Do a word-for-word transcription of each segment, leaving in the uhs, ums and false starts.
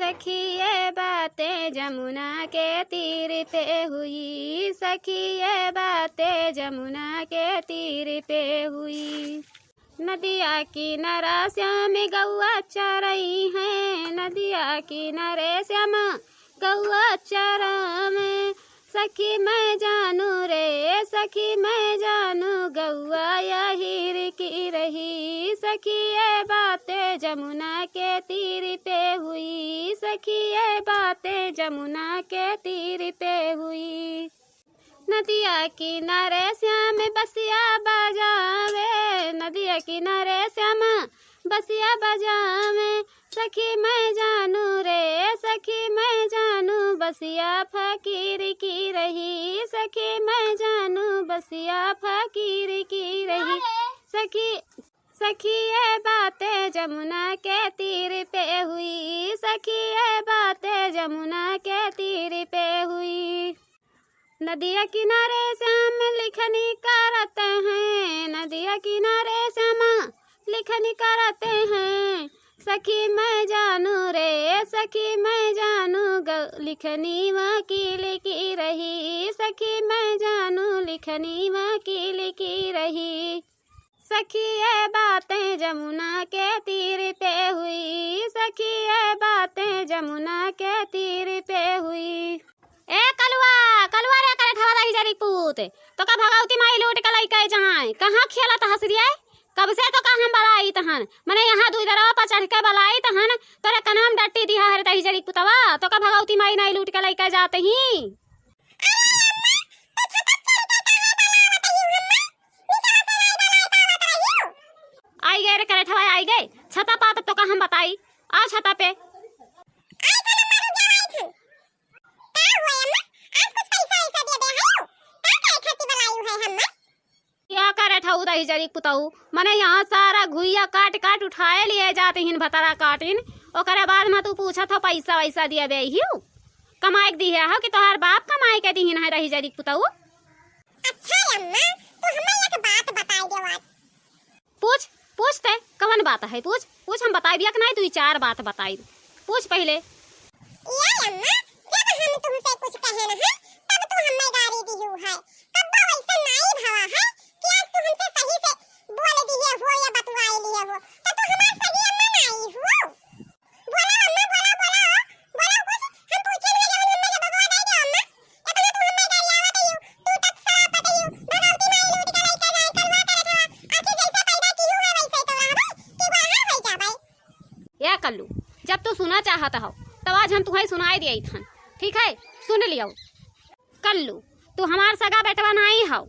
सखी ये बातें जमुना के तीर पे हुई, सखी ये बातें जमुना के तीर पे हुई। नदिया किनारा श्याम गौआ चरई है, नदिया किनारे श्याम गौआ चरावे। सखी मैं जानू रे, सखी मैं जानू गौआ अहीर की रही। सखी ये बातें जमुना के तीर पे हुई, सखी ये बातें जमुना के तीर पे हुई। नदिया किनारे श्याम बसिया बजावे, नदिया किनारे श्याम बसिया बजावे। सखी मैं जानू रे, सखी मैं जानू बसिया फकीर की रही, सखी मैं जानू बसिया फकीर की रही। सखी, सखी ये बातें जमुना के तीर पे हुई, सखी ये बातें जमुना के तीर पे हुई। नदिया किनारे श्याम लिखनी करत हैं, नदिया किनारे श्याम लिखनी करत हैं। सखी मैं जानू रे, सखी मैं जानू ग-, लिखनी वकील की रही, सखी मैं जानू लिखनी वकील की रही। सखी ये बातें जमुना के तीर पे हुई, सखी ये बातें जमुना के तीर पे हुई। ए कलुआ, कलुआ रे करठवा दहिजरी पूत, तोका भगवती माई लूट के लइके जाए। कहाँ खेलत हस रे? कब से तोका हम बलाइत हन, मने यहाँ दुइ दरवा पर चढ़ के बलाइत हन, तोरे कनवा में डट्टी दिहा हरे दहिजरी पुतवा, तोका भगवती माई नाई लूट के लइके जात ही। आई गए रे करठवा, आई गए। छता पा तब तोका हम बताई। आओ छता पे। का हुआ अम्मा? आज कुछ पैसा वैसा दे दे है? का करे खातिर बुलायू है अम्मा? या करठऊ दहिजरी पुतऊ, मने यहाँ सारा घुइया काट काट उठाए लिए जात हिन भतरा काटिन, ओकरे बाद में तू पूछत हो पैसा वैसा दिया बे हियो? कमाए के दिहे हो कि तोहार बाप कमाए के दिहिन है दहिजरी पुतऊ? अच्छा अम्मा, तू हमें एक बात बताई दे आज। पूछ, पूछ ते, कवन बात है? पूछ, पूछ, हम बताइब, एक नाई दुई चार बात बताइब। पूछ पहिले। ए अम्मा, जब हम तुमसे कुछ कहे न है, तब तू हमें गारी दिहू है। कब्बो वैसा नाई भवा है कि आज तू हमसे सही से बोल दिहे हो या बतुआई लिए हो, तो तू हमार सगी अम्मा नाई हो। बोला अम्मा, बोला, बोला, बोला कुछ। हम पूछे भी जवन हमें जवाब दे दे अम्मा। इतना तू हमें गरियावत हइयो, तू तक सराप बतइयो, भगवती माई लूट के लइके जाए, कलुआ करठवा, आखिर जैसे पैदा किहू है वैसे तो रहबे, कि बाहर होइ जाबे। ए कल्लू, जब तू सुना चाहत हो, तब आज हम तुहैं सुनाई दियत हन, ठीक है? सुन लियो। कल्लू, तू हमार सगा बेटवा नाई हौ,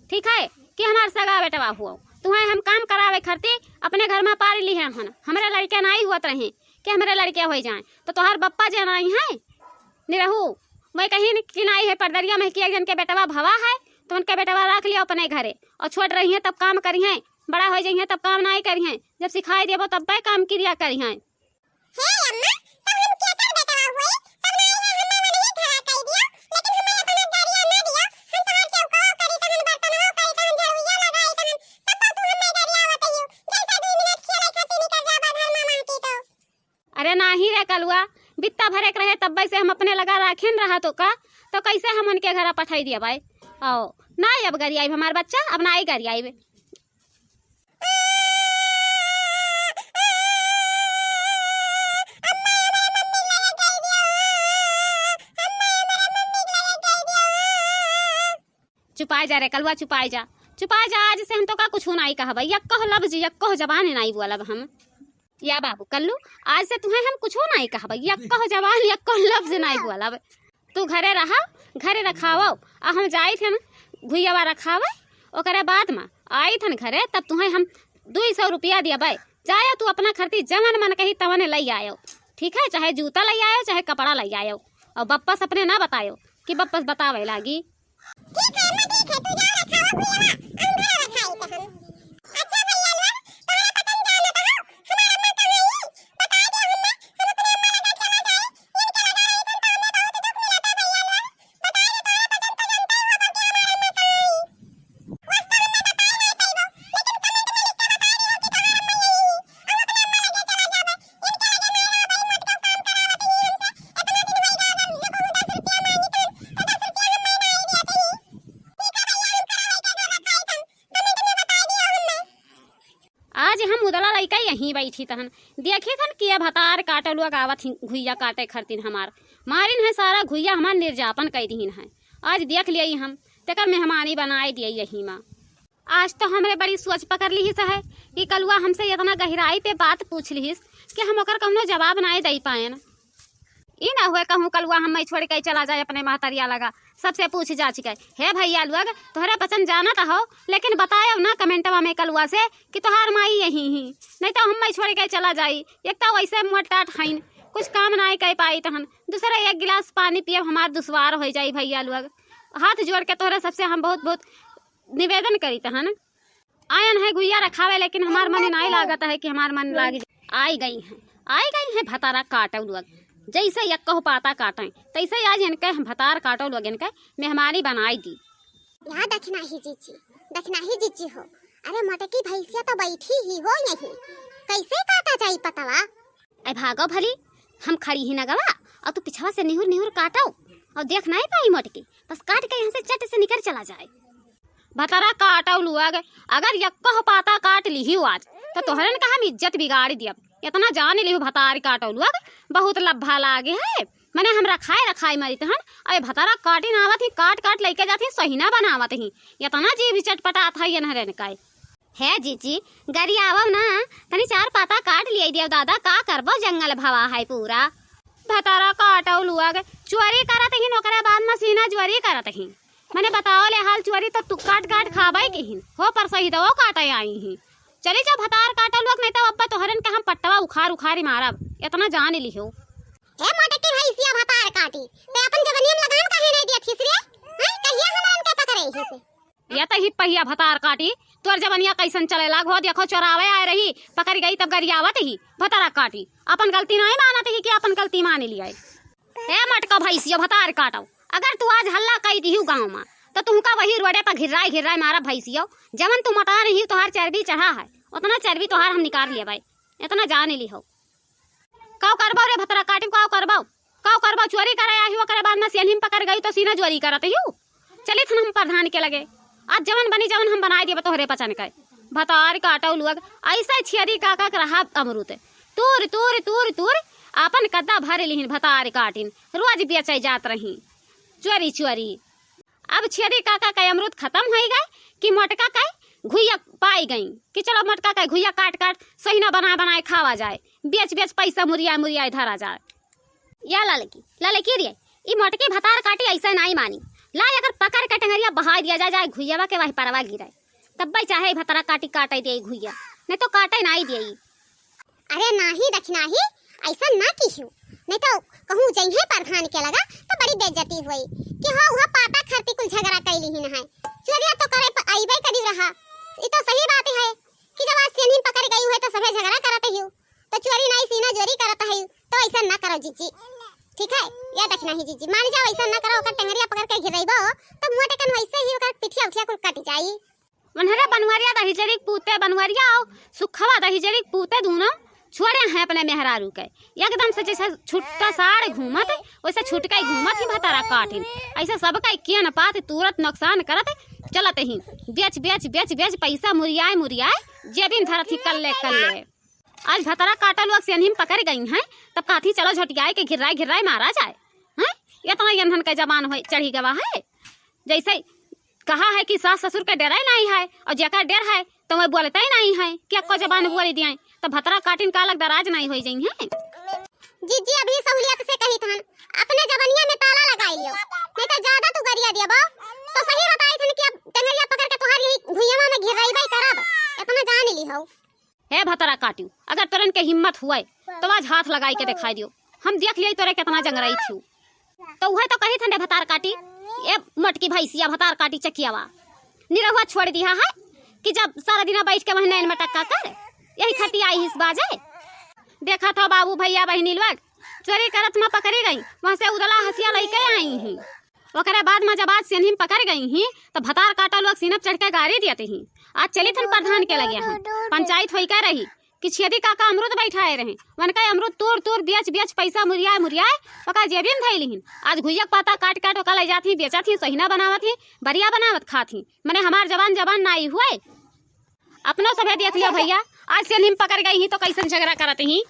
ठीक है, कि हमार सगा बेटवा हुआ। तुहैं हम काम करावे खरती अपने घर में पार लिहे हन, हमरे लड़के नाई हुअत रहे कि हमरे लड़के होइ जाएँ, तो तोहार बप्पा जे नाई हैं निरहू, मैं कहिन कि नाई है परदरिया में कि एक जन के बेटवा भवा है, तो उनके बेटवा रख लियो अपने घरे, और छोट रहिहैं तब काम करिहैं, बड़ा होइ जइहैं तब काम नाई करिहैं, जब सिखाई देबो तब्बे काम किरिया करिहैं। हे अम्मा, तब हम केकर बेटवा हुई? तब नाई है हमें मनही खड़ा कइ दियो, लेकिन हमें अपना गरिया ना दियो। हम तोहार चौकाओ करी तहन, बर्तनों करी तहन, झड़ुइया लगाई तहन, तब तो तू हमें गरियावत हइयो। जैसे दुइ मिनट खेले खातिर निकर जाबा घर में माटी तो। अरे नाही रे कलुआ, बित्ता भरे के रहे तब्बे से हम अपने लगा राखेन रहा तो का, तो कैसे हम उनके घरा पठाई दिया भाई? आओ, नाई अब गरियाइब हमार बच्चा, अब नाई गरियाइब। चुपाए जा रे कलुआ, चुपाए जा, चुपाए जा। आज से हम तोका कुछू नाई कहबै, यक्को लफ्ज, यक्को जबान नाई बोलब हम। या बाबू कल्लू, आज से तुहैं हम कुछू नाई कहबै, यक्को जबान, यक्को लफ्ज नाई बोलब। तू घरे रहा, घरे रखावो, आ हम जाइत हन घुइयावा रखावे, ओकरे बाद में आइत हन घरे, तब तुहैं हम दुई सौ रुपया दियबै। जायो तू अपना खर्ची जवन मन कही तवन लइ आयो, ठीक है? चाहे जूता लइ आयो, चाहे कपड़ा लइ आयो, और बप्पा से अपने ना बतायो कि बप्पा से बतावे लागी। ठीक है अम्मा, ठीक है, तू जा रखावा घुइयावा, हम घर रखाई तहन। अच्छा भैया लोग, तोहरा पता न जानत हो, हमार अम्मा कहाँ आई? बताई दे अम्मा, हम अपने अम्मा लगा चला जाई। इनके लगा रही तन तो हमें बहुत दुख मिलत है भैया लोग। बताई दे, तोहरा पता न तो जानते हो कि हमार अम्मा कहाँ आई। वास्तव में बताई नहीं पाइबो, लेकिन comment में लिख के बताई दियो कि तोहर अम्मा यही है। हम अपने अम्मा लगे चला जाबे। इनके लगे नहीं रहबे, मत को काम करावत ही। बैठी तहन, देखी तहन कि ये भतार काटउ लोग आवत ही घुइया काटे खरतिन हमार। मारिन है सारा घुइया हमार निर्जापन कइ दिहिन है। आज देख लियई हम, तेकर मेहमानी बनाए दियई यही मा। आज तो हमरे बड़ी सोच पकड़ लिहिस है कि कलुआ हमसे इतना गहिराई पे बात पूछ लिहिस कि हम ओकर कउनो जवाब नाहीं दइ पाएन। ई ना हुए कहूँ कलुआ हम्मई छोड़ि के चला जाए अपने महतरिया लगा, सबसे पूछ जाँचि के। हे भइया लोग, तोहरे बचन जानत हो, लेकिन बताएउ ना कमेंटवा में कलुआ से कि तोहार माई यही ही, नहीं तो हम्मई छोड़ि के चला जाई। एक तो वैसे मोट टाट हईन, कुछ काम नाहीं कइ पाई तहन, दूसरा एक गिलास पानी पियब हमार दुश्वार होइ जाई भइया लोग। हाथ जोड़ के तोहरे सबसे हम बहुत बहुत निवेदन करी तहन। आयन है घुइया रखावे, लेकिन हमार मन नाहीं लागत है कि हमार मन लाग जाए। आई गई हैं, आई गई हैं भतारा काटउ लोग। जैसे यक्कहु पाता काटें, तैसे आज इनके हम भतार काटउ लोग इनके मेहमानी बनाई दी। या दखिनाही जिज्जी, दखिनाही जिज्जी हो। अरे मोटकी भैंसिया तो बैठी ही हो यहीं, कैसे काटा जाई पतवा? ऐ भागो भली, हम खड़ी ही नगवा, अउ तू पिछवा से निहुर निहुर काटउ, अउ देख नाहीं पाई मोटकी, बस काटि के यहाँ से चट से निकर चला जाए। भतारा काटउ लोग, अगर यक्कहु पाता काट लिहिउ आज, तो तोहरन का हम इज्जत बिगाड़ि दियब। इतना जानि लिहिउ भतार काटउ लोग, बहुत लब्भा लागे है, मने हमरा खाए रखाए मरित हन, अरे भतारा काटिन आवत ही, काट काट लइके जात ही, सहिना बनावत ही, इतना जीभ चटपटात है इनहरन का। हे जिज्जी, गरियावउ ना, तनी चार पाता काट लियाई देव दादा, का करबो, जंगल भवा है पूरा। भतारा काटउ लोग, चोरी करत हीं, ओकरे बाद में सीना जोरी करत हीं। मने बताओ ले हाल, चोरी तो तू काट काट खाबइ किहिन हो, पर सही दवो काटे आई हीं। चली जा भतार काटउ लोग, नहीं तो अब्बा तोहरन के हम पट्टवा उखार उखारी मारब, इतना जानि लिहो। ए मोटकी भैंसिया भतार काटी, ते अपन जवनिया में लगाम काहे नाहीं दियत हिस रे? हैं? कहिया हमरन के पकड़े हिस? या त ही पहिया भतार काटी, तोर जवनिया कैसन चले लाग हो, देखो चोरावे आए रही, पकड़ गई तब गरियावत ही, भतारा काटी, अपन गलती नाहीं मानत ही कि अपन गलती मानि लियाए। ए मटका भैंसियो भतार काटउ, अगर तू आज हल्ला कइ दिहू गाँव मा, त तुहका वही रोडे पर घिर्राए घिर्राए मारब भैंसियो, जवन तू मोटा नहीं तोहार चर्बी चढ़ा है, उतना चर्बी तोहार हम निकार लेबै, इतना जानि लिहो। काउ करबउ रे भतार काटी, काउ करबउ? काउ करबउ? चोरी करे आही, ओकरे बाद में सेन्ही में पकड़ गई तो सीना जोरी करत हिउ। चलित हन हम प्रधान के लगे। आज जवन बनी जवन हम बनाए देब तोहरे पचन के। भतार काटउ लोग, ऐसे छेदी काका के रहा अमरूद। तूर, तूर, तूर, तूर, आपन कद्दा भर लिहिन भतार काटिन। रोज बेचे जात रही। चोरी, चोरी। अब छेदी काका के अमरूद खतम होइ गए कि मोटका के घुइया पाइ गई कि चलो मोटका के घुइया काट काट सहिना बनाए बनाए खावा जाए, बेच बेच पैसा मुरियाए मुरियाए धरा जाए। या ललकी, ललकी रे, ई मोटकी भतार काटी ऐसे नाहीं मानी। ला एकर पकड़ के टंगरिया बहाइ दिया जाए, जाए घुइयावा के वही परवा गिरे। तब्बै चाहे ई भतार काटी काटे दे घुइया, नहीं तो काटे नाहीं दे। अरे नाहीं दखिनाही, ऐसा ना किहू, नहीं तो कहूँ जइहे प्रधान के लगा तो बड़ी बेइज्जती होई कि हो उहा पाता खरती कुल झगड़ा कइ लिहिन है। चोरिया तो करे प-, अइबे करी रहा। ई तो सही बात है कि जब आज सेन्ही पकड़ गई है तो सभे झगड़ा करत हिउ, तो चोरी नाहीं सीना जोरी करत है, तो ऐसा ना करो जिज्जी, ठीक है? या दखिनाही जिज्जी, मान जाओ ऐसा ना करो, ओकर टंगरिया पकड़ के घिरइबो तो मोटकन वैसे ही ओकर पिठिया उठिया कुल कट जाई। वनहरे बनवरिया दहिजरी के पूते बनवरिया अउ सुखवा दहिजरी के पूते दूनों छोड़े हैं अपने मेहरारू के। एकदम से जैसे छुट्टा साड़ घूमत, वैसे छुटका ही घूमत ही भतारा काटिन। ऐसे सबका केन पात तूरत नुकसान करत चलत ही। बेच, बेच, बेच, बेच पैसा मुरियाए, मुरियाए जेबिन धरत ही कल्ले, कल्ले। आज भतारा काटउ लोग सेन्ही में पकड़ गई हैं, तब कहत ही चलो झोटियाए के घिर्राए, घिर्राए मारा जाए। हैं? इतना यन्हन के जबान होए चढ़ी गवा है। जैसे कहा है कि सास ससुर के डरे नाहीं है, अउ जेकर डर है, तो वह बोलते ही नाहीं है कि अक्को जबान बोल दिए। तो भतारा काटिन का लग दराज नाहीं होइ जइहैं। जिज्जी अभी सहूलियत से कहित हन, अपने जबनिया में ताला लगाइ लियो, नहीं तो ज्यादा तू गरिया दियबो, तो सही बताइत हन कि अब टंगरिया पकड़ के तोहार यही घुइयावा में घिरइबे करब, इतना जान लिहो। हे भतारा काटिउ, अगर तोरन के हिम्मत हुए, तो आज हाथ लगाइ के देखाइ दियो, हम देख लिये तोरे कितना जंगराइत हिउ। तो उहे तो कहित हन रे भतार काटी, ए मोटकी भैंसिया भतार काटी चकियावा, निरहुआ छोड़ दिहा है कि जब सारा दिना बैठ के वहीं नैन मटक्का कर, यही खतियाई हिस बाजे। देखत हो बाबू भइया बहिनी लोग, चोरी करत मा पकड़ी गई, वहाँ से उदला हँसिया लइके आई ही। ओकरे बाद मा जब आज सेन्ही मा पकड़ गई ही, तो भतार काटउ लोग सीना प चढ़ के गारी दियत ही। आज चलित हन प्रधान के लगे हम, पंचायत होइके रही, कि छेदी काका अमरूद बैठाए रहे, वनका अमरूद तूर तूर बेच बेच पैसा मुरियाए मुरियाए ओका जेबी में धइ लिहिन। आज घुइया के पाता काट काट ओका लइ जात ही, बेचत ही, सहिना बनावत ही, बरिया बनावत खात ही। मने हमार जबान जबान नाई हुए। अपनो सभे देख लियो भइया, आज सेल्हिम पकड़ गई ही तो कैसन झगड़ा करत ही।